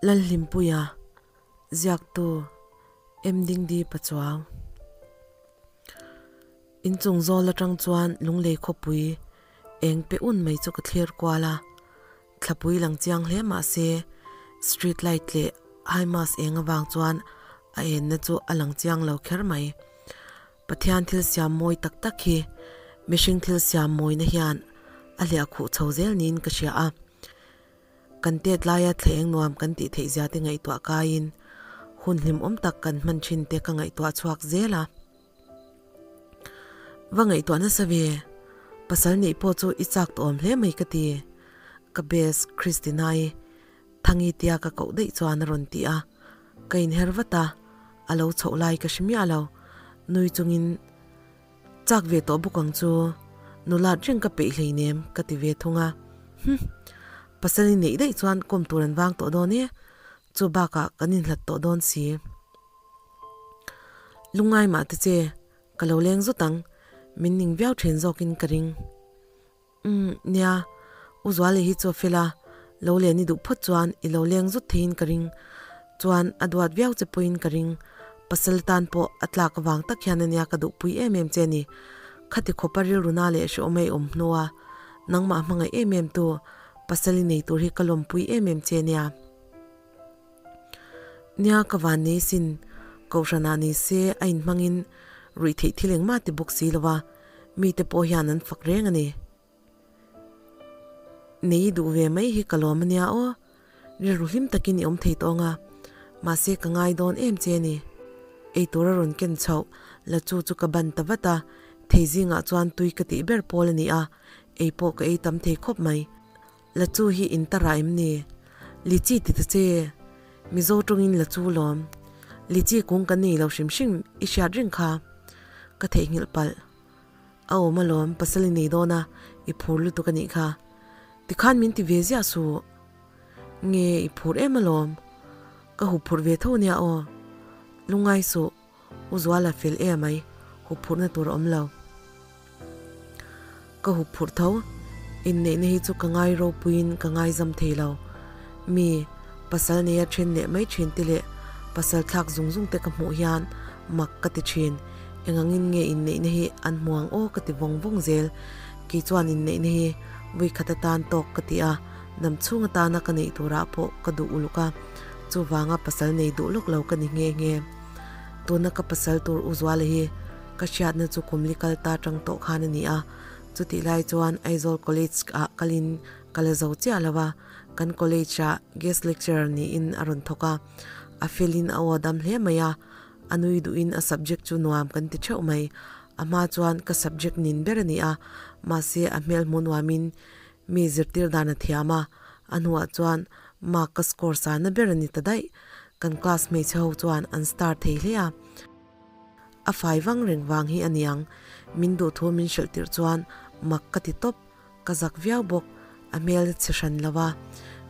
Lalhlimpuia, Ziaktu, M Dingdi Pachuau. Inchung zawl atang chuan Lunglei khawpui eng pe un mai chu ka thlir kual a, thlapui lang chiang hle mah se street light leh high mast eng avang chuan a enna chu a lang chiang lo kher mai. Pathian thil siam mawi tak tak hi mihring thil siam mawina hian a hliah khuh chho zel niin ka hria a. Kan tet laia thleng nuam kan tih theih zia te ngaihtuah kaiin hun hlimawm tak kan hman thin te ka ngaihtuah chhuak zel a. Va ngaihtuah nasa ve, pasal nih pawh chu i chak tawh awm hle mai ka ti, ka best Christina-i Thangi tia ka koh daih chuan a rawn ti a, ka inher vat a, a lo chhoh lai ka hre miah lo, nui chungin Chak ve tawh bawk ang chu, nulat reng ka peih hleinem ka ti ve thung a, Hum, pasal i neih daih chuan kawm tur an vang tawh dawn e, chu bakah kan inhlat tawh dawn si. Lungngai mah te che, ka lo leng zut ang, min ning viau then zawkin ka ring. Umm, nia, U Zuali hi chu a fel a, lo len i duh phawt chuan i lo leng zut theiin ka ring. Chuan a duat viau che pawhin ka ring. Pasal tan pawh a tlak avang tak hian ania ka duhpui em em che ni. Khati khawpa rilru na leh hrehawm ei awm hnua nangmah hmangaih em em tu pasal i nei tur hi ka lawmpui em em che nia. Nia ka van nei sin, Kohhranah ni se a inhmangin ruih theih thil engmah ti bawk si lo a, mite pawh hian an fak reng a ni. Nei i duh ve mai hi ka lawm a nia aw, rilru hlim takin i awm thei tawng a, mahse ka ngai dawn em che a ni. Eitur a rawn ken chhoh la chu chu ka ban ta vat a, thei zingah chuan tui ka tih ber pawl a ni a, ei pawh ka ei tam thei khawp mai. La chu hi in tara em ni? Lichi ti ta che. Mizo tawngin la chu lawm. Lichi kung kan nei lo hrim hrim i hriat reng kha. Ka theihnghilh palh. A awm alawm, pasal i nei dawn a, i phur lutuk a nih kha. Tikhan min ti ve ziah suh. Nge i phur em alawm? Ka hup phurh ve tho nia aw. Lungngai suh, U Zuala fel e mai, hup phurhna tur a awm lo. Ka hup phurh tho, inneihna hi chu ka ngai ropuiin ka ngaizam thei lo. Mi, pasal neia then leh mai thin te leh pasal thlak zung zung te ka hmuh hian mak ka ti thin. Engangin nge inneihna hi an hmu ang aw ka ti vawng vawng zel. Kei chuan inneihna hi vuikhat atan tawk ka ti a, dam chhung atana ka neih turah pawh ka duh uluk a, chuvanga pasal nei duh lawk lo ka ni nghe nghe. Tuna ka pasal tur U Zuala hi ka hriatna chu kum li kal ta tang tawh khan a ni a, chutih lai chuan Aizawl College ah kalin ka la zo chiah lo a, kan college ah guest lecturer niin a rawn thawk a, a felin a aw dam hle mai a, a nui duhin a subject chu nuam kan ti theuh mai, a hma chuan ka subject nin ber a ni a, mahse a hmel hmu nuamin mi zirtir dan a thiam a, a hnuah chuan mark ka score sahna ber a ni ta daih, kan class hmeichhe ho chuan an star thei hle a. A fai vang reng vang hi a niang, min duh thu min hrilh tirh chuan mak ka ti tawp, ka zak viau bawk, a hmel chhe hran lo a,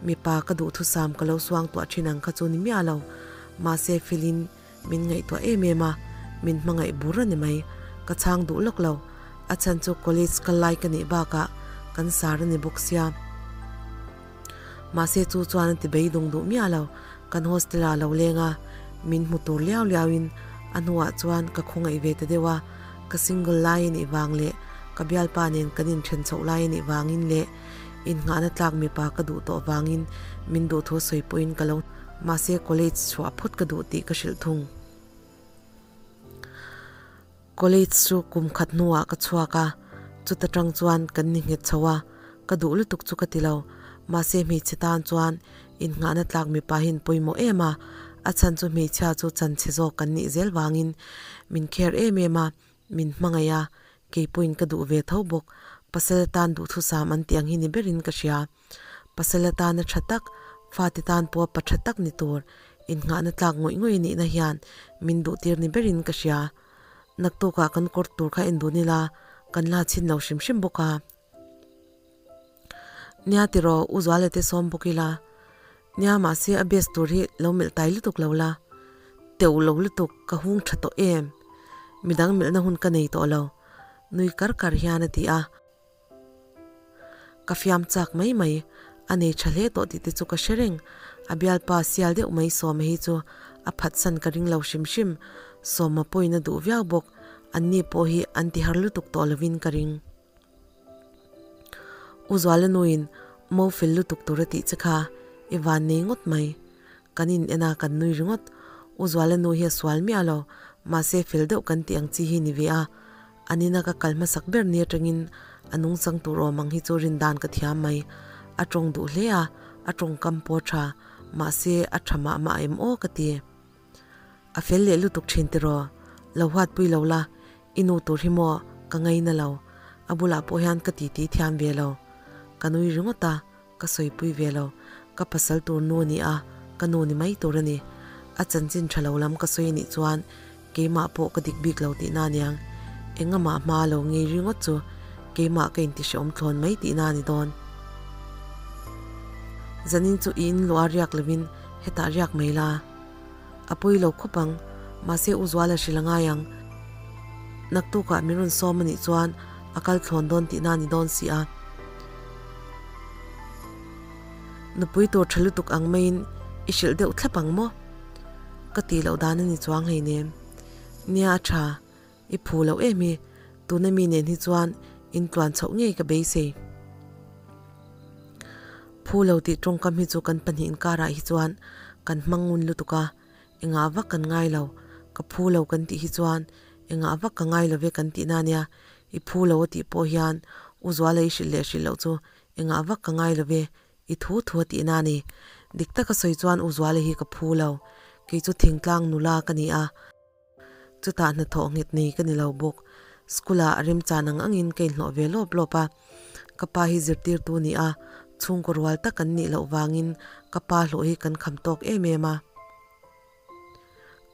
mipa ka duhthusam ka lo suang tuah thin ang kha chu ni miah lo, mahse Philin min ngaihtuah em em a, min hmangaih bur a ni mai, ka chhang duh lawk lo, a chhan chu college kal lai ka nih bakah kan sar a ni bawk sia. Mahse chu chuan a ti beidawng duh miah lo, kan hostel ah lo leng a, min hmu tur liau liau in a hnuah chuan ka khawngaih ve ta deuh a, ka single lai a nih vang leh ka bialpa nen kan inthen chhoh lai a nih vangin leh innghahna tlak mipa ka duh tawh vangin min duh thu sawi pawhin ka lo mahse college chhuah phawt ka duh tih ka hrilh thung. College chu kum khat hnuah ka chhuak a, chuta tang chuan kan ni nghet chho a, ka duh lutuk chu ka ti lo. Mahse hmeichhe tan chuan innghahna tlak mipa hi an pawimawh em a, a chhan chu hmeichhia chu chanchhe zawk kan nih zel vangin min care em em a, min hmangaih a, kei pawhin ka duh ve tho bawk. Pasal tan duhthusam an tih ang hi ni berin ka hria. Pasal atana tha tak, fate tan pawha pa tha tak ni tur innghahna tlak ngawih ngawih nihna hian min duhtir ni berin ka hria. Naktukah kan kawr tur kha en dun ila, kan la chhin lo hrim hrim bawk a. Nia tiraw, U Zuala te sawm bawk ila. Nia mahse a best tur hi lo melh tai lutuk lo la. Teuh lo lutuk, ka hung tha tawh em? Midang melhna hun ka nei tawh lo, nui kar kar hian a ti a. Ka fiam chak mai mai, a nei tha hle tawh tih te chu ka hre reng. A bialpa sial deuh mai Sawma hi chu a phatsan ka ring lo hrim hrim. Sawma pawhin a duh viau bawk. Anni pawh hi an ti har lutuk tawh lovin ka ring. U Zuala nuin mo fel lutuk tur a tih che kha i van nei ngawt mai. Kan in en a kan nui ringawt. U Zuala nu hi a sual miah lo, mahse fel deuh kan tih ang chi hi ni ve a. An ina ka kal hmasak ber ni atangin a nungchang tur awm ang hi chu rin dan ka thiam mai. A tawng duh hle a, a tawngkam pawh a tha, mahse a tha mah mah em aw ka ti. A fel leh lutuk thin tiraw? Lo huatpui lo la, i nu tur hi maw ka ngaina lo, a bulah pawh hian ka titi thiam ve lo. Ka nui ringawt a, ka sawipui ve lo. Ka pasal tur nu a ni a, ka nu ni mai tur a ni. A chanchin tha lo lam ka sawi a nih chuan keimah pawh ka dik bik lo tihna aniang. Engamah hma lo ngei ringawt chu keimah ka intihrehawm thlawn mai tihna a ni dawn. Zanin chu i inluah riak lovin hetah riak mai la. A pawi lo khawp ang, mahse U Zuala hrilh a ngai ang. Naktukah min rawn sawm a nih chuan a kal thlawn dawn tihna a ni dawn si a. Nupui tur tha lutuk ang maiin i hrilh deuh thlap ang maw? Ka tih loh dan a ni chuang hleinem. Nia a tha, i phu loh em hi, tuna mi nen hi chuan intluan chhoh ngei ka beisei. Phu lo tih tawngkam hi chu kan pahnih inkarah hi chuan kan hmang ngun lutuk a, engah vak kan ngai lo, ka phu lo kan tih hi chuan engah vak ka ngai lo ve kan tihna ania, i phu lo a tih pawh hian U Zuala i hrilh leh hrilh loh chu engah vak ka ngai lo ve, i thu thu a tihna a ni. Dik taka sawi chuan U Zuala hi ka phu lo, kei chu thingtlang nula ka ni a, Chutah hnathawh nghet nei ka ni lo bawk. School ah remchan ang angin ka inhlawh ve lawp lawp a. Ka pa hi zirtirtu ni a, chhungkaw rual tak kan nih loh vangin ka pa hlawh hi kan kham tawk em em a.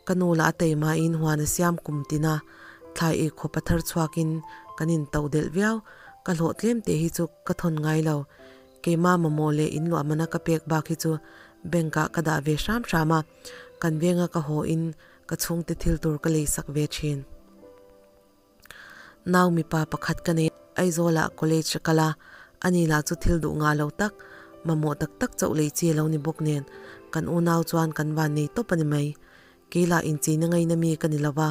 Ka nu lah a teimain huan a siam kum tin a, thlai ei khawp a thar chhuakin kan intoh delh viau. Ka hlawh tlem teh hi chu ka thawn ngai lo. Keimah mamawh leh inluahmana ka pek bak hi chu bank ah ka dah ve hram hram a, kan venga ka haw in ka chhungte thil tur ka lei sak ve thin. Nau mipa pakhat ka nei Aizawl ah college a kal a, ani lah chu thil duh ngah lo tak, mamawh tak tak chauh lei chi a lo ni bawk nen kan unau chuan kan van nei tawp a ni mai. Kei lah incheina ngaina mi ka ni lo va,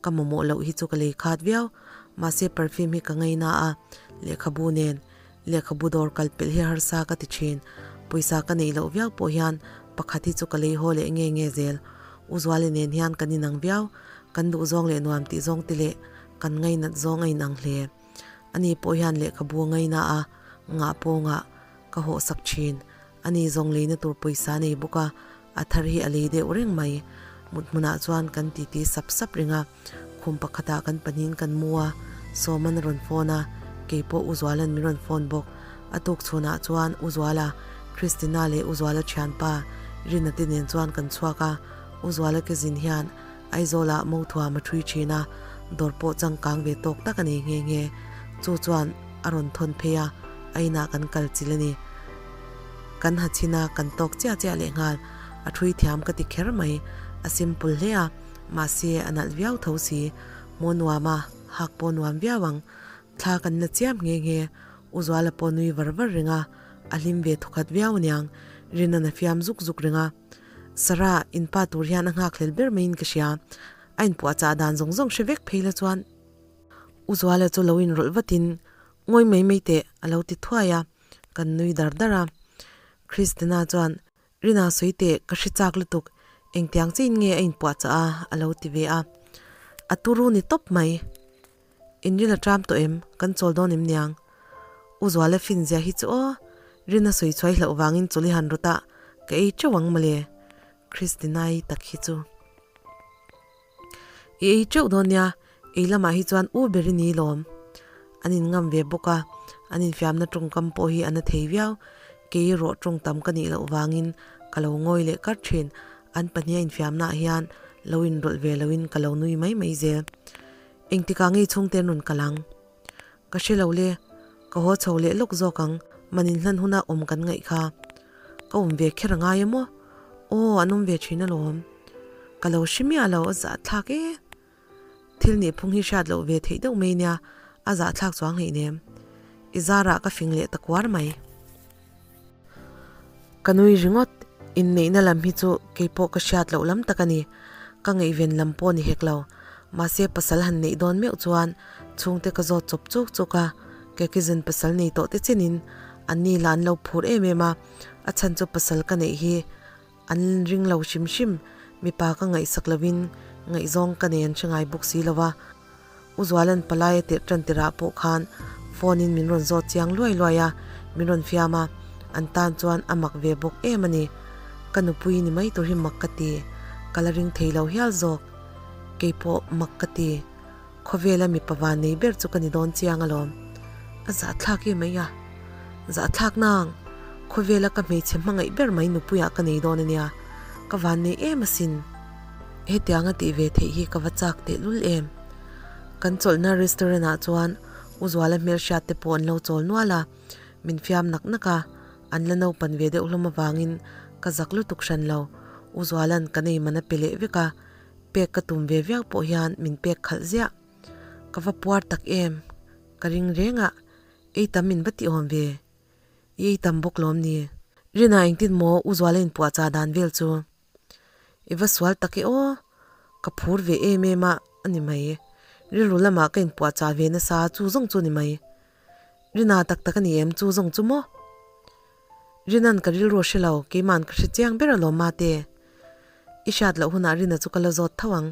ka mamawh loh hi chu ka lei khat viau. Mahse perfume hi ka ngaina a, lehkhabu nen lehkhabu dawr kal pelh hi harsa ka ti thin. Pawisa ka neih loh viau pawh hian pakhat hi chu ka lei haw leh nge nge zel. U Zuali nen hian kan inang viau, kan duh zawng leh nuam tih zawng te leh kan ngainat zawng a inang hle. Ani pawh hian lehkhabu a ngaina a, ngah pawngah ka hawhsak thin. Ani zawng leina tur pawisa a nei bawk a, a thar hi a lei deuh reng mai. Mut hmunah chuan kan titi sap sap reng a, khum pakhatah kan pahnihin kan mu a, Sawman a rawn phone a, kei pawh U Zuala'n min rawn phone bawk. A tuk chhunah chuan U Zuala, Christina leh U Zuala thianpa Rina te nen chuan kan chhuak a, U Zuala ke zin hian Aizawlah mo thuam a thui thin a, dawr pawh changkang ve tawk tak a nei nghe nghe. Chu chuan a rawn thawn phei a, a inah kan kal chil a ni. Kan ha chhin a, kan tawk chiah chiah leh nghal. A thui thiam ka ti kher mai. A simple hle a, mahse a nalh viau tho si. Maw nuam a, hak pawh nuam viau ang. Thla kan la chiam nghe nghe. U Zuala pawh nui var var reng a, a hlim ve thawkhat viau aniang. Rinnan a fiam zuk zuk reng a. Sarah, in pa tur hian a nghakhlel ber maiin ka hria. A inpuahchah dan zawng zawng hre vek phei la chuan. U Zuala chu lo inrawlh vatin, Ngawi mai mai teh, a lo ti thuai a, kan nui dar dar a. Christina chuan, Rina sawi teh, ka hre chak lutuk, engtiang chiin nge a inpuahchah a, a lo ti ve a. A turu ni tawp mai. In ril a ṭam tawh em? Kan chawl dawn em niang? U Zuala fin zia hi chu aw, Rina sawi chhuai hlauh vangin chawlh i han rawt a, ka ei ṭeuh ang mawle. Christina-i tak hi chu. I ei ṭeuh dawn nia, ei lamah hi chuan u ber i ni lawm. An inngam ve bawk a, an infiamna ṭawngkam pawh hi a na thei viau. Kei erawh ṭawng tam ka nih loh vangin ka lo ngawi leh kar ṭhin. An pahniha infiamnaah hian lo inrawlh ve loin ka lo nui mai mai zel. Engtikah ngei chhungte an rawn kal ang? Ka hre lo le, ka haw chho leh lawk zawk ang, man inhlan huna awm kan ngaih kha. Ka awm ve kher a ngai emaw? Aw, an awm ve thin alawm. Ka lo hre miah lo, a zahthlak e. Thil nih phung hi hriat loh ve theih deuh mai nia, a zahthlak chuang hleinem. I zarah ka fing leh ta kuar mai. Ka nui ringawt. Inneihna lam hi chu keipawh ka hriat loh lam tak a ni. Ka ngaihven lam pawh ni hek lo. Mahse pasal han neih dawn meuh chuan chhungte ka zawt chawp chuk chuk a, Kekizin pasal nei tawh te chinin an ni lah an lo phur em em a, a chhan chu pasal ka neih hi an ring lo hrim hrim, mipa ka ngaihsak lovin ngaihzawng ka nei an hre ngai bawk si lo a. U Zuala'n palai a tirh tan tirah pawh khan phone in min rawn zawt chiang luai luai a, min rawn fiam a, an tan chuan a mak ve bawk em a ni. Ka nupui ni mai tur hi mak ka ti, ka la ring thei lo hial zawk. Keipawh mak ka ti, khawvela mipa van nei ber chu ka ni dawn chiang alawm. A zahthlak em mai a, zahthlak nang, khawvela ka hmeichhe hmangaih ber mai nupuiah ka nei dawn a nia, ka van nei em asin. Hetianga tih ve theih hi ka va chak tehlul em? Kan chawlhna restaurant ah chuan U Zuala hmelhriat te pawh an lo chawl nual a, min fiam nak nak a, an la naupan ve deuh hlawm avangin ka zak lutuk hran lo. U Zuala'n kan ei man a pe leh vek a, pek ka tum ve viau pawh hian min pek khalh ziah. Ka va puar tak em? Ka ring reng a, ei tam min va ti awm ve. I ei tam bawk lawm ni? Rina engtin maw U Zuala inpuahchah dan vel chu? I va sual tak e aw, ka phur ve em em a a ni mai. Rilru lamah ka inpuahchah ve nasa chu zawng chu a ni mai. Rina tak tak a ni em chu zawng chu maw? Rina'n ka rilru a hre lo, keima'n ka hre chiang ber alawm mate. I hriat loh hunah Rina chu ka la zawt tho ang.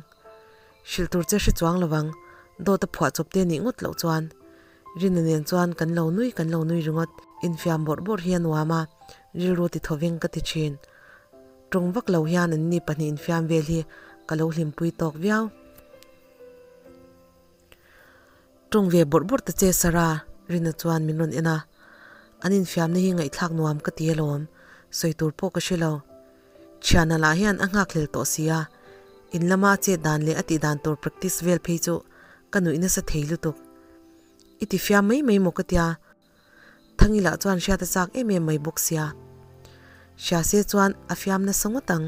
Hrilh tur che hre chuang lo vang, dawt a phuah chawp te nih ngawt loh chuan. Rina nen chuan kan lo nui kan lo nui ringawt. Infiam bawrh bawrh hi a nuam a, rilru ti thoveng ka ti thin. Tawng vak lo hian an ni pahnih infiam vel hi ka lo hlimpui tawk viau. Tawng ve bawrh bawrh ta che Sarah, Rina chuan min rawn en a. An infiamna hi ngaihthlak nuam ka ti alawm, sawi tur pawh ka hre lo. Thiana lah hian a nghakhlel tawh si a, in lama a chet dan leh a tih dan tur practice vel phei chu ka nuih nasa thei lutuk. I ti fiam mai mai maw ka tia. Thangi lah chuan hriat a chak em em mai bawk sia. Hria se chuan a fiam nasa ngawt ang.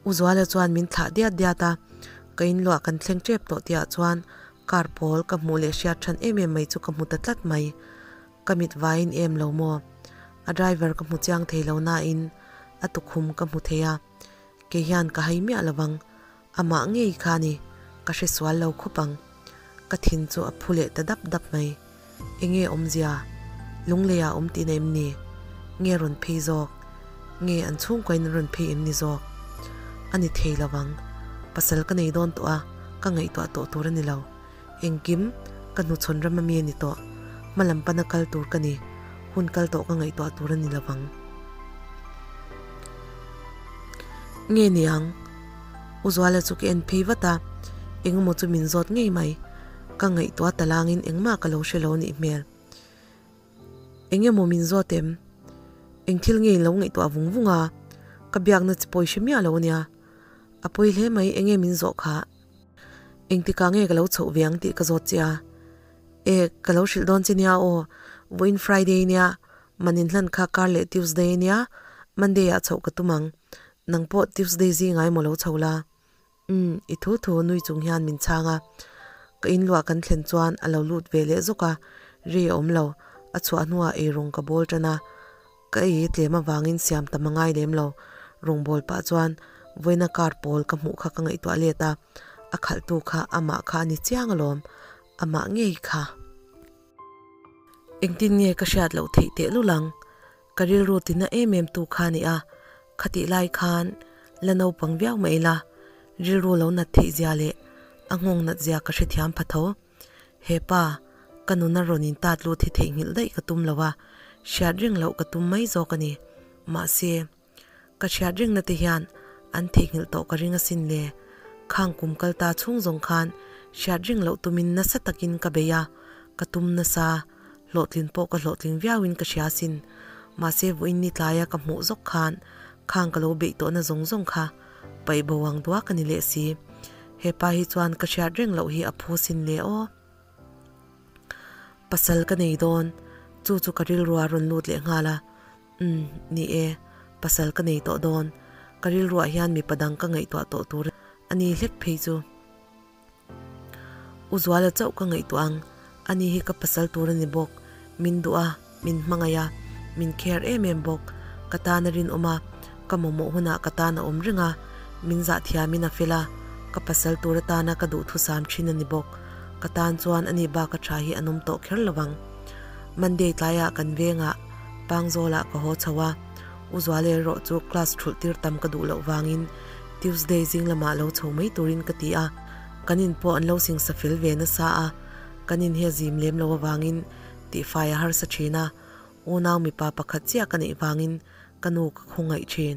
U Zuala chuan min thlah diat diat a, ka inluah kan thleng tep tawh tihah chuan car pawl ka hmuh leh hriat than em em mai chu ka hmu ta tlat mai. Ka mit vaiin em lo maw? A driver ka hmu chiang thei lo nain a tukhum ka hmu thei a, kei hian ka hai miah lovang. Amah ngei kha ni, ka hre sual lo khawp ang. Ka thin chu a phu leh ta dap dap mai. Enge awmzia? Lungleiah awm tihna em ni? Nge rawn phei zawk? Nge an chhungkuain an rawn phei em ni zawk? A ni thei lo vang. Pasal ka nei dawn tawh a, ka ngaihtuah tawh tur a ni lo. Engkim, ka hnuchhawn ram ami a ni tawh. Hmalam pana kal tur ka ni. Hun kal tawh ka ngaihtuah tur a ni lo vang. Nge niang? U Zuala chu ka en phei vat a, engemaw chu min zawt ngei mai. Ka ngaihtuah ta langin engmah ka lo hre lo nih hmel. Engemaw min zawt em? Eng thil nge in lo ngaihtuah vung vung a? Ka biakna chi pawi hre miah lo ania. A pawi hle mai enge min zawh kha? Engtikah nge ka lo chhoh ve ang tih ka zawt che a. E, ka lo hrilh dawn che nia aw, vawiin Friday nia, manin hlan kha kar leh Tuesday ania, Monday ah chhoh ka tum ang. Nang pawh Tuesday zinga emaw lo chho la. Umm, i thu thu nui chung hian min chhang a. Ka inluah kan thlen chuan a lo lut ve leh zawk a, ri a awm lo. A chhuah hnuah eirawng ka bawl tan a, ka ei tlem avangin siam tam a ngai lem lo. Rawngbâwl pah chuan vawiina car pawl ka hmuh kha ka ngaihtuah let a, a khalhtu kha amah kha a ni chiang alawm, amah ngei kha. Engtin nge ka hriat loh theih tehlul ang? Ka rilru tina em em tu kha a ni a, khatih lai khan la naupang viau mai ila, rilru lo nat theih zia leh a nghawng nat zia ka hrethiam pha tho. He pa, ka nuna rawn in tat lut hi theihnghilh daih ka tum lo a, hriat reng loh ka tum mai zawk a ni. Mahse, ka hriat rengna te hian an theihnghilh tawh ka ring asin le. Khang kum kal ta chhung zawng khan hriat reng loh tumin nasa takin ka bei a, ka tum nasa, hlawhtlin pawh ka hlawhtling viauin ka hria asin. Mahse vawiin ni tlaia ka hmuh zawk khan khang ka lo beih tawhna zawng zawng kha paih bo ang duak a ni leh si. Hepa hi chuan ka hriat reng loh hi a phu sin le aw. Pasal ka nei dawn, chu chu ka rilrua rawn lut leh nghal a. Umm, ni e, pasal ka nei tawh dawn. Ka rilruah hian mipa dang ka ngaihtuah tawh tur a ni hlek phei chu. U Zuala chauh ka ngaihtuah ang, ani hi ka pasal tur a ni bawk. Min duh a, min hmangaih a, min care em em bawk. Ka tan a rinawm a, ka mamawh hunah ka tan a awm reng a, min zah thiamin a fel a, ka pasal tur atana ka duhthusam thin a ni bawk. Ka tan chuan ani bak a tha hi an awm tawh kher lo ang. Monday tlaiah kan vengah Pangzawlah ka haw chho a, U Zuala erawh chu class thulh tir tam ka duh loh vangin Tuesday zing lamah lo chho mai turin ka ti a, kan in pawh an lo singsa fel ve nasa a, kan in hi a zim lem lo avangin tihfai a harsa thin a, unau mipa pakhat chiah ka neih vangin ka nu ka khawngaih thin.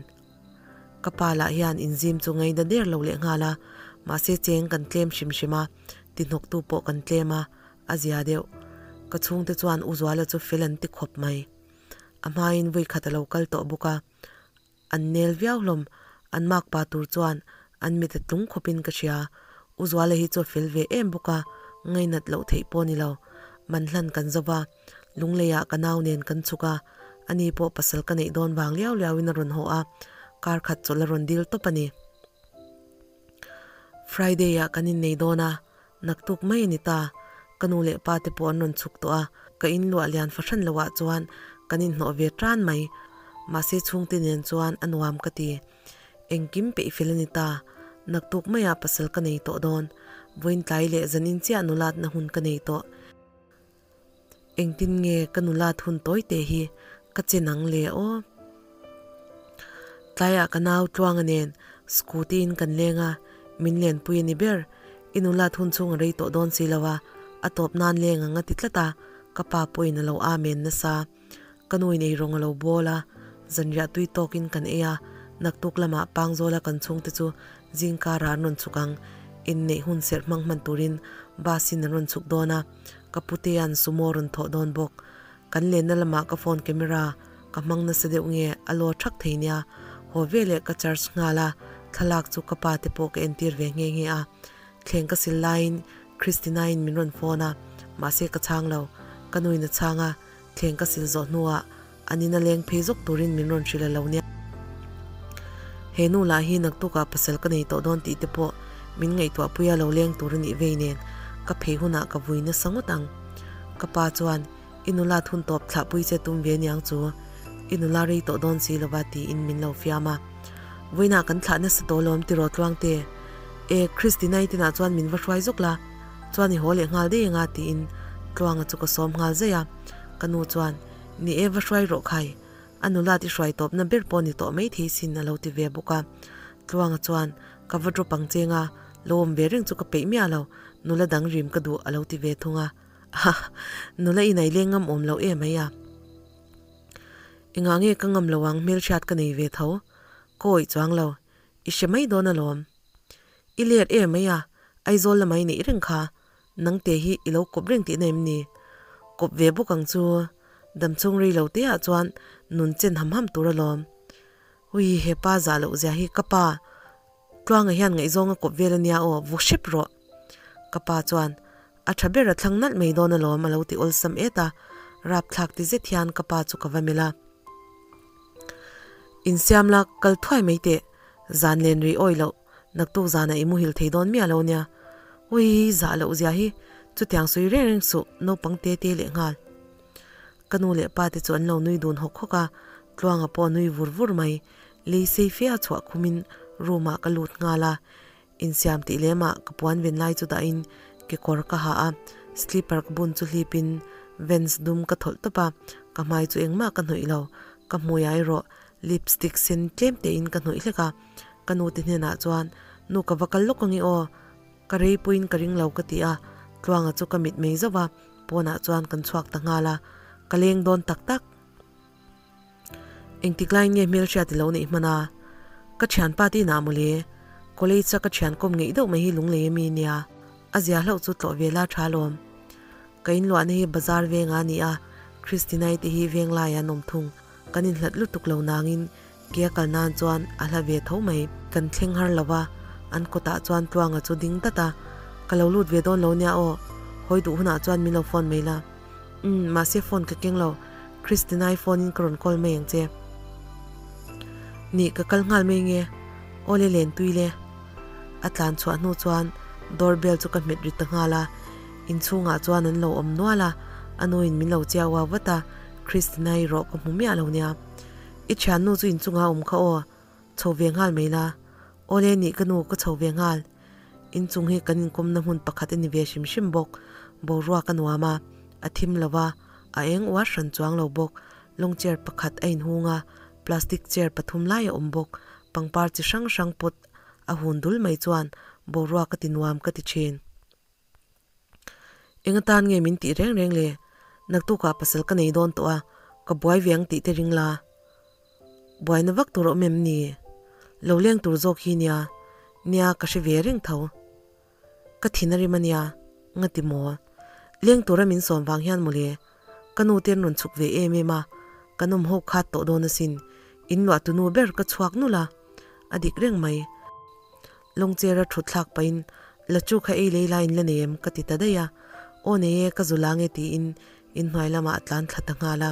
Ka pa lah hian inzim chu ngaina der lo leh nghal a, mahse cheng kan tlem hrim hrim a, tihnawktu pawh kan tlem a, a zia deuh. Ka chhungte chuan U Zuala chu fel an ti khawp mai. A hmain vui khat a lo kal tawh bawk a, an nel viau hlawm, an mak pa tur chuan an mit a tlung khawpin ka hria. U Zuala hi chu a fel ve em bawk a, ngainat loh theih pawh a ni lo. Man hlan kan zo va, Lungleiah ka nau nen kan chhuk a, ani pawh pasal ka neih dawn vang liau liauin a rawn haw a, kar khat chawlh a rawn dil tawp a ni. Friday-ah kan innei dawn a, naktuk mai a ni ta. Ka nu leh pa te pawh an rawn chhuk tawh a, ka inluah lian fahran loah chuan kan inhnawh ve tan mai. Mahse chhungte nen chuan a nuam ka ti. Engkim peih fel a ni ta. Naktuk maiah pasal ka nei tawh dawn. Vawiin tlai leh zanin chiah nulatna hun ka nei tawh. Engtin nge ka nula thun tawi te hi ka che nang le aw. Tlaiah ka nau Tluanga nen scooty in kan leng a, min lenpui a ni ber. I nula thun chhung a rei tawh dawn si lo a, a tawp nan leng ang a ti tlat a, ka pa pawhin a lo amen nasa. Ka nuin eirawng a lo bawl a, zanriah tui tawkin kan ei a, naktuk lamah Pangzawla kan chhungte chu zingkarah an rawn chhuk ang, inneih hun serh hmang hman turin bus in an rawn chhuk dawn a, ka putea'n sumo rawn thawh dawn bawk. Kan lenna lamah ka phone camera ka hmang nasa deuh nge a law thak thei nia, haw veleh ka charge nghal a, thlalak chu ka pa te pawh ka entir ve nghe nghe a, thleng ka sil laiin Christina-in min rawn phone a, mahse ka chhang lo, ka nuin a chhang a, Thleng ka sil zawh hnuah an in a leng phei zawk turin min rawn hrilh a lo nia. He nu lah hi naktukah pasal ka nei tawh dawn tih te pawh min ngaihtuah pui a lo leng tur a nih vei nen ka phei hunah ka vui nasa ngawt ang. Ka pa chuan i nula thun tawp thlah pui che tum ve niang chu i nula rei tawh dawn si lova tiin min lo fiam a. Vawiinah kan thlah nasa tawh lawm tiraw Tluangte? E Christina i tinah chuan min va hruai zawk la. Chuan i haw leh nghal daih anga tiin Tluanga chu ka sawm nghal zaih a, ka nu chuan, Ni e va hruai rawh khai, a nula ti hruai tawpna ber pawh ni tawh mai thei sin a lo ti ve bawk a. Tluanga chuan, Ka va drop ang cheng a, lo awm ve reng chu ka peih miah lo, nula dang rim ka duh a lo ti ve thung a. Ha, nula i nei leng ngam awm lo em mai a. Engah nge ka ngam lo ang hmelhriat ka nei ve tho, ka awih chuang lo, i hre mai dawn alawm. I let em mai a, Aizawl lamah i neih reng kha, nangte hi i lo kawp reng tihna em ni? Kawp ve bawk ang chu, damchhung rei lo te ah chuan nun chen ham ham tur alawm. Ui, he pa zah loh zia hi ka pa Tluanga hian ngaihzawng a kawp vel ania aw, vaw hrep rawh. Ka pa chuan, A tha ber a thlang nalh mai dawn alawm a lo ti awlsam et a, rapthlak ti zet hian ka pa chu ka va melh a. Insiam la, kal thuai mai teh, zan len rih awi loh, naktuk zanah i muhil thei dawn miah lo nia. Ui, zah loh zia hi, chutiang sawi reng reng suh, naupang te te leh nghal. Ka nu leh pa te chu an lo nui dun hawk hawk a, Tluanga pawh a nui vur vur mai, lei sei fe a chhuah khumin room ah ka lut nghal a, Insiam tih lemah ka puan ven lai chu dahin kekawr ka ha a, slipper ka bun chu hlipin Vans dum ka thawlh tawp a, ka hmai chu engmah ka hnawih lo, ka hmui ah erawh lipstick sen tlem tein ka hnawih hlek a, ka nu te hnenah chuan nu ka va kal lawk ange aw, ka rei pawhin ka ring lo ka ti a, Tluanga chu ka mit mei zauh a, pawnah chuan kan chhuak ta nghal a, ka leng dawn tak tak. Engtik laiin nge hmelhriat i lo neih hman a? Ka thianpa te inah mawle, college a ka thian kawm ngeih deuh mai hi lunglei ami nia, a zia hlauh chu tlawh ve la tha lawm. Ka inluahna hi bazar venga a ni a, Christinai te hi veng laiah an awm thung, kan inhlat lutuk lo nangin ke a kal nan chuan a hla ve tho mai. Kan thleng har lo a, an kawtah chuan Tluanga chu ding dat a, ka lo lut ve dawn lo nia aw, hawi duh hunah chuan min lo phone mai la. Umm, mahse phone ka keng lo, Christina-i phone in ka rawn call mai ang che. Nih, ka kal nghal mai nge, aw le len tui le. A tlan chhuah hnu chuan door bell chu ka hmet ri ta nghal a, inchhungah chuan an lo awm nual a, a nuin min lo chiau au vat a, Christina-i rawh ka hmu miah lo nia. I thiannu chu inchunga a awm kha aw, chho ve nghal mai la. Awle nih ka nu ka chho ve nghal. Inchung hi kan inkawmna hmun pakhat a ni ve hrim hrim bawk. Boruak a nuam a, a thim lo va, a eng uar hran chuang lo bawk. Lawng chair pakhat a inhung a, plastic chair pathum lai a awm bawk. Pangpar chi hrang hrang pot a hun dul mai chuan boruak a ti nuam ka ti thin. Eng atan nge min tih reng reng le? Naktukah pasal ka nei dawn tawh a, ka buai ve ang tih te ring la. Buaina vak tur a awm em ni? Lo leng tur zawk hi nia, nia ka hre ve reng tho. Ka thin a rim a nia, nga ti maw? Leng tura min sawm vang hian mawle, ka nu te an rawn chhuk ve em em a, kan awm ho khat tawh dawn asin, in luah tunu ber ka chhuak nulh a, a dik reng mai. Lawngchera thut thlak pahin, La chu kha ei lei laiin la nei em? ka ti ta daih a. Aw nei e, ka zu lang e tiin inhnuai lamah a tlan thla ta nghal a.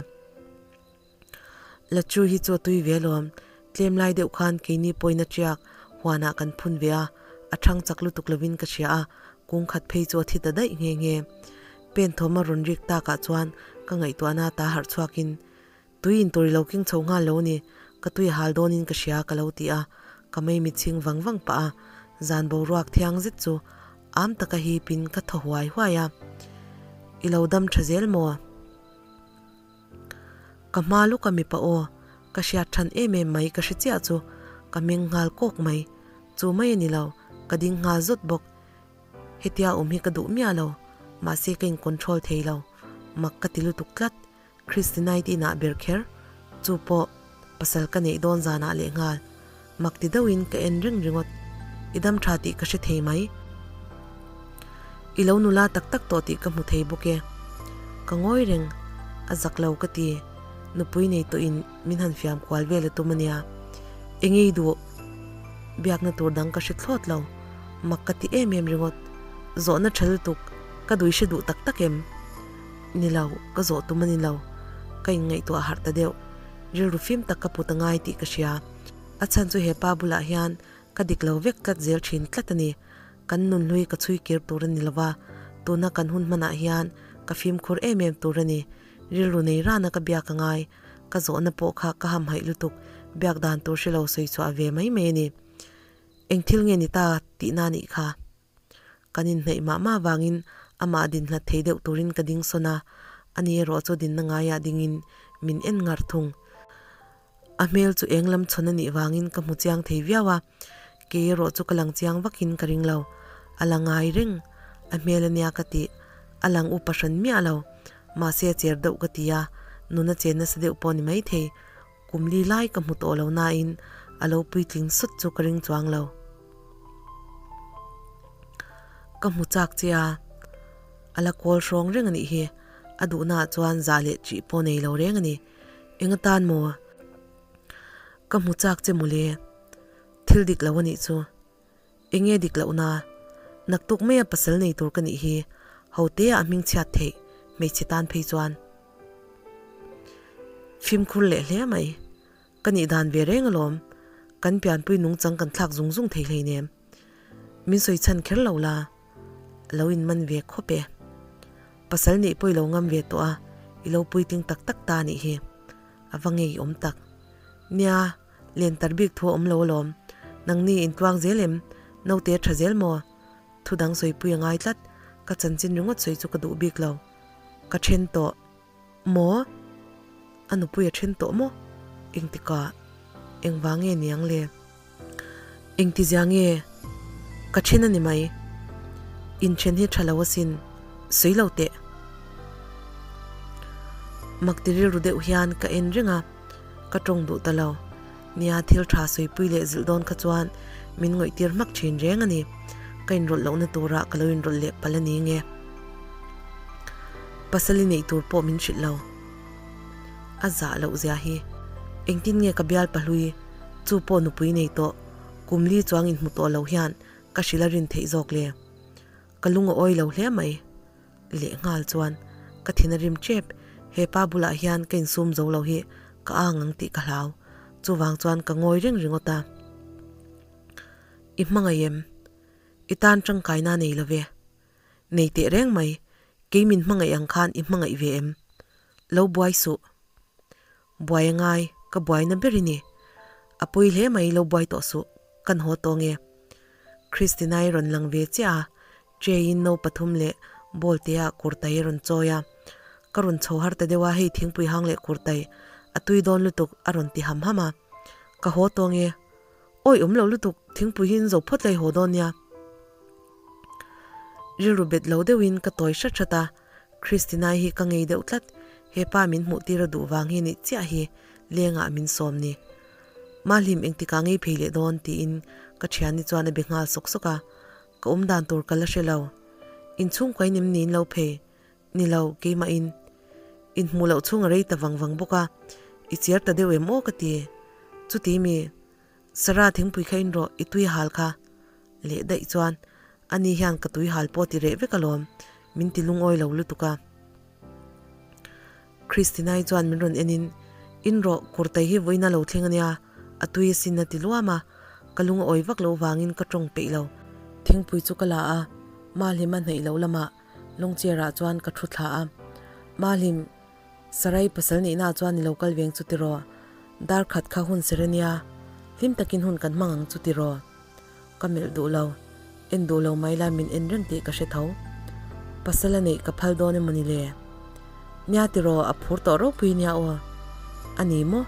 La chu hi chu a tui ve alawm, tlem lai deuh khan keini pawhin a tiak huanah kan phun ve a, a thang chak lutuk lovin ka hria a, kung khat phei chu a thi ta daih nghe nghe. Pen thawm a rawn rik takah chuan ka ngaihtuahna ta harh chhuakin, Tui in tur i lo keng chho nghal lo a ni, ka tui a hal dawnin ka hria ka lo ti a, ka mei mit chhing vang vang pah a, zan boruak thiang zet chu am taka hipin ka thaw huai huai a, I lo dam tha zel maw? Ka hma luk a mipa aw, ka hriat than em em mai ka hre chiah chu ka meng nghal kawk mai, chu mai a ni lo, ka ding nghal zawt bawk. Hetia awm hi ka duh miah lo, mahse ka in control thei lo, mak ka ti lutuk tlat. Christinite inah ber kher, chu pawh pasal ka neih dawn zanah lehnghal, mak ti deuhin ka en reng ringawt. I dam tha tih ka hre thei mai. I lo nula tak tak tawh tih ka hmu thei bawk e. Ka ngawi reng, a zak lo ka ti. Nupui nei tawhin min han fiam kual vel a tum a nia. Eng ei duh? Biakna tur dang ka hre thlawt lo. Mak ka ti em em ringawt. Zawhna tha lutuk, ka dui hre duh tak tak em? Ni lo, ka zawh tum a ni lo. Ka inngaihtuah harh ta deuh. Rilru fim tak ka put a ngai tih ka hria. A chhan chu he pa bulah hian ka dik lo vek tlat zel thin tlat a ni. Kan nunhlui ka chhui kir tur a ni lo va, tuna kan hun hmanah hian ka fimkhur em em tur a ni. Rilru nei rana ka biak a ngai. Ka zawhna pawh kha ka hamhaih lutuk, biak dan tur hre lo sawi chhuah ve mai mai a ni. Eng thil nge ni ta tihna nih kha? Kan inhnaih mah mah vangin amah din hlat thei deuh turin ka ding sawn a, ani erawh chu dinna ngaiah dingin min en ngar thung. A hmel chu eng lam chhawn a nih vangin ka hmu chiang thei viau a, kei erawh chu ka lang chiang vakin ka ring lo. A la ngai reng, a hmel ania ka tih, a lang upa hran miah lo. Mahse a cher deuh ka ti a, nuna chen nasa deuh pawh a ni maithei. Kum li lai ka hmu tawh lo nain a lo puitling sut chu ka ring chuang lo. Ka hmu chak che a, a la kawl hrawng reng a nih hi. A duhnaah chuan zah leh ṭih pawh nei lo reng a ni. Eng atan maw? Ka hmu chak che mawle. Thil dik lo a nih chu. Eng nge dik lohna? Naktuk maia pasal nei tur ka nih hi hote ah hming chhiat theih hmeichhe tan phei chuan fimkhur leh hle mai. Ka nih dan ve reng alawm, kan pianpui nungchang kan thlak zung zung thei hleinem. Min sawi chhan kher lo la, lo in man ve khawp e. Pasal neih pawh i lo ngam ve tawh a, i lo puitling tak tak ta nih hi. A va ngei awm tak. Nia. Len tar bik thu a awm lo alawm. Nangni in tluang zel em? Naute a tha zel maw? Thu dang sawipui a ngai tlat. Ka chanchin ringawt sawi chu ka duh bik lo. Ka then tawh. Maw? A nupui a then tawh maw? Engtikah? Engvang nge niang le? Engtizia nge? Ka then a ni mai. Inthen hi tha lo asin. Sawi lo teh. Makti rilru deuh hian ka en reng a. Ka tawng duh ta lo. Nia, thil tha sawipui leh zilh dawn kha chuan min ngawihtir hmak thin reng a ni. Ka inrawlh lohna turah ka lo inrawlh leh palh a ni nge. Pasal i neih tur pawh min hrilh lo. A zah loh zia hi. Engtin nge ka bial pahlui, chu pawh nupui nei tawh, kum li chuang inhmu tawh lo hian ka hrilh a rin theih zawk le. Ka lung a awi lo hle mai. Leh nghal chuan ka thin a rim tep, he pa bulah hian ka insum zo lo hi ka ang ang tih ka hlau, chuvang chuan ka ngawi reng ringawt a. I hmangaih em? I tan tangkaina nei lo ve. Nei teh reng mai, kei min hmangaih ang khan i hmangaih ve em? Lo buai suh. Buai a ngai, Ka buaina ber i ni. A pawi hle mai lo buai tawh suh, kan haw tawh nge. Christina-i rawn lang ve chiah a, tray-in no pathum leh bowl te ah kurtai a rawn chawi a. Ka rawn chho har ta deuh a, hei thingpui hang leh kurtai a tui dawn lutuk a rawn ti ham ham a. Ka haw tawh nge. Awi awm lo lutuk, thingpui hi in zo phawt lai haw dawn nia. Rilru bet lo deuhin ka tawi hrat hrat a, Christina-i hi ka ngei deuh tlat, hepa min hmuh tir a duh vang hi nih chiah hi lengah min sawm ni. Mahlim engtikah ngei phei leh dawn tiin ka thiani chuan a be nghal sawk sawk a, ka awm dan tur ka la hre lo. Inchhungkuain em niin lo phei? Ni lo, keimahin. Inhmuh loh chhung a rei ta vang vang bawk a, i chiar ta deuh em aw ka ti. Chuti mi? Sarah thingpui kha in rawh, i tui hal kha. Leh daih chuan, ani hian ka tui hal pawh ti reh vek alawm, min ti lungawi lo lutuk a. Christina-i chuan min rawn enin, In rawh, kurtai hi vawiin a lo thleng ania, a tui asin a ti luam a, ka lung a awi vak loh vangin ka tawng peih lo. Thingpui chu ka la a, Mahlima hnaih loh lamah lawngcherah chuan ka thu thla a. Mahlim, Sarai pasal nihna chuan i lo kal veng chu tiraw? Dar khat kha hun ser ania, hlim takin hun kan hmang ang chu tiraw? Ka melh duh lo, en duh lo mai la min en reng tih ka hre tho. Pasal a neih ka phal dawn emaw ni le? Nia tiraw, a phur tawh ropui nia aw. A ni maw?